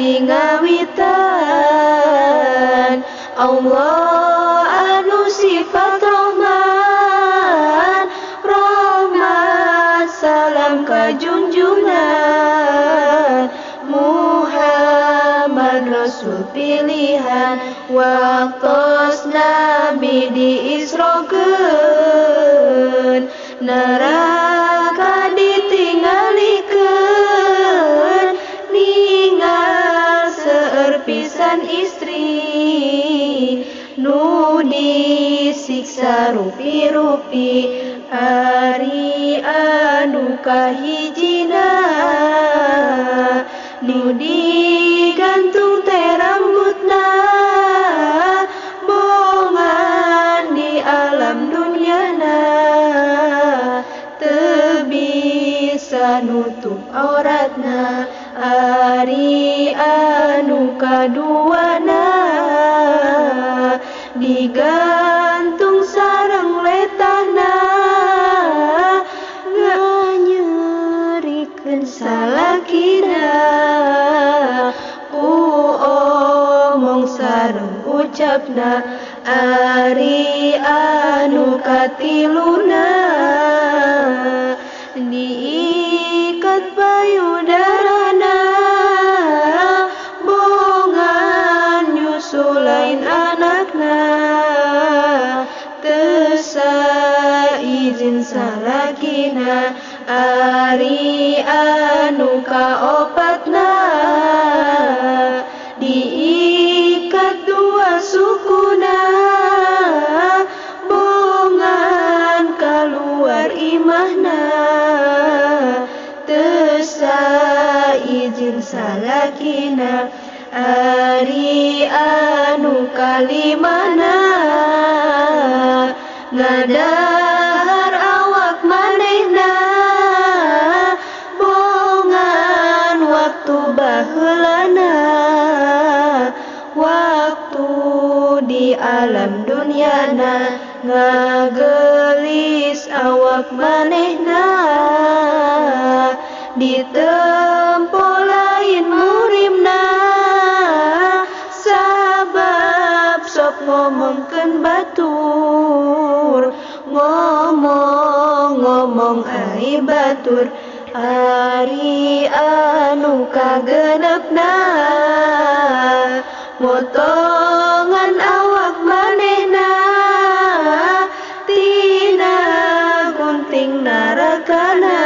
ti ngawitan. Allah anu sifat Rahman, rahmat salam ka junjungan Muhammad Rasul pilihan. Waktos Nabi diisrokeun, neraka ditinggalikeun, ningal seueur pisan istri nu disiksa rupi-rupi. Ari anu kahijina nu digantung teh rambutna, bongan di alam dunyana teu bisa nutup auratna. Ari anu kaduana digantung sareng letahna, nganyerikeun salakina ku omong sareng ucapna. Ari anu katiluna diikat payudarana, bongan nyusul lain anakna teu saizin salakina. Ari anu kaopatna diikat dua sukuna, bongan kaluar imahna teu saizin salakina. Ari anu kalimana ngadahar awak manehna, bongan waktu baheulana, waktu di alam dunyana ngagelis awak manehna, ditempo lain murimna, sabab sok ngomongkeun batur, ngomong-ngomong ai batur. Ari anu kagenepna motongan awak manehna, tina gunting narakana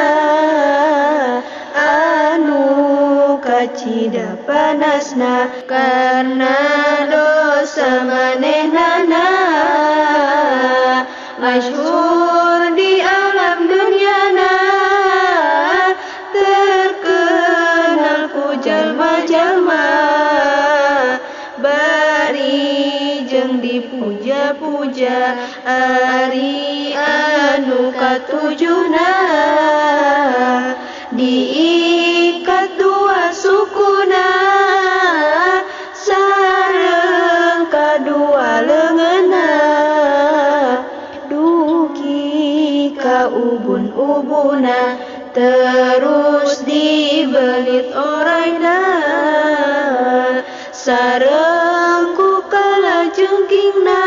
anu kacida panasna, karena dosa manehnana masyhur di alam dunyana, terkenal ku jalma-jalma bari jeung dipuja-puja. Ari anu katujuhna diikat dua sukuna, sareng kadua leungeunna, dugi ka ubun-ubuna terus dibelit orayna, sareng ku kalajengkingna.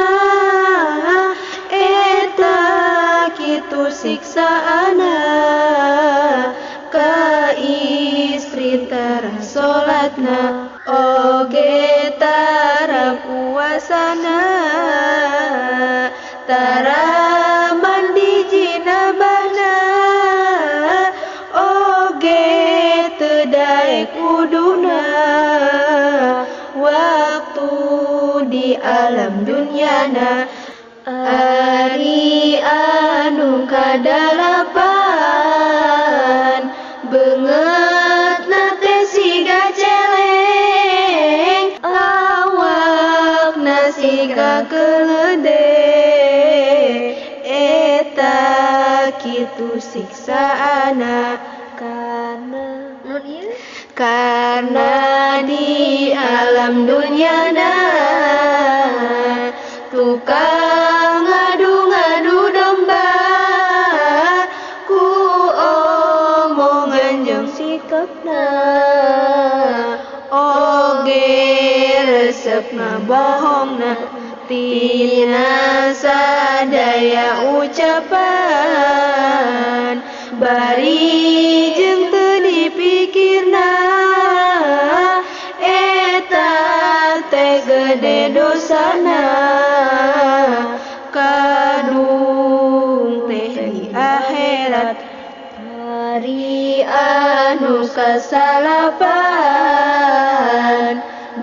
Eta kitu siksaana ka istri tara salatna, oge tara puasana, tara mandi jinabahna, oge teu daek wuduna waktu di alam dunyana. Ari anu kadalapan beungeutna teh siga celeng, awakna siga keledek, eta kitu siksaana karena karena di alam dunyana tukang ngadu-ngadu domba, ku omongan jeung sikapna. resep ngabohongna tina sadaya ucapan bari jeung teu dipikirna eta teh gede dosana kadung teh di akhirat. Ari anu kasalapan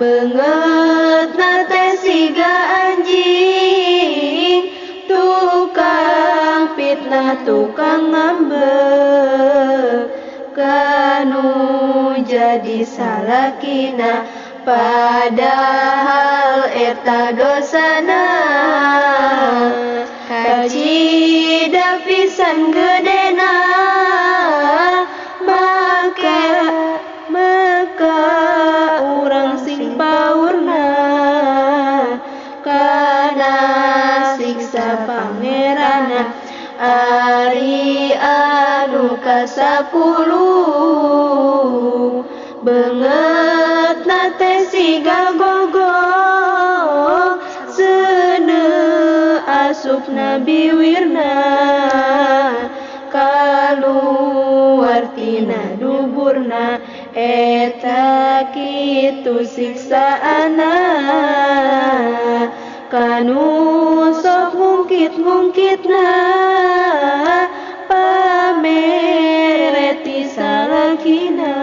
beungeutna teh siga anjing tukang fitnah tukang ngambek kanu jadi salakina padahal eta dosana kacida pisan gedena maka urang sing paurna kana siksa pangeranna. Ari anu kasapuluh beungeutna teh siga gogok seuneu asupna biwirna kaluar tina duburna eta kitu siksaana kanu sok ngungkit-ngungkitna pamereti salakina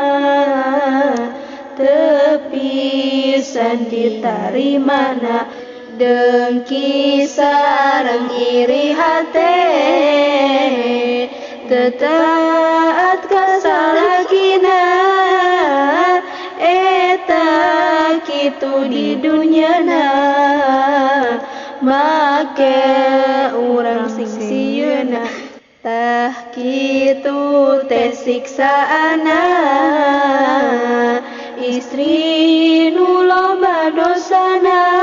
teu pisan ditarimana dengki sareng iri hate teu taat ka salakina eta kitu di dunyana make urang sing sieuna. Tah kitu teh siksaana istri nu loba dosana.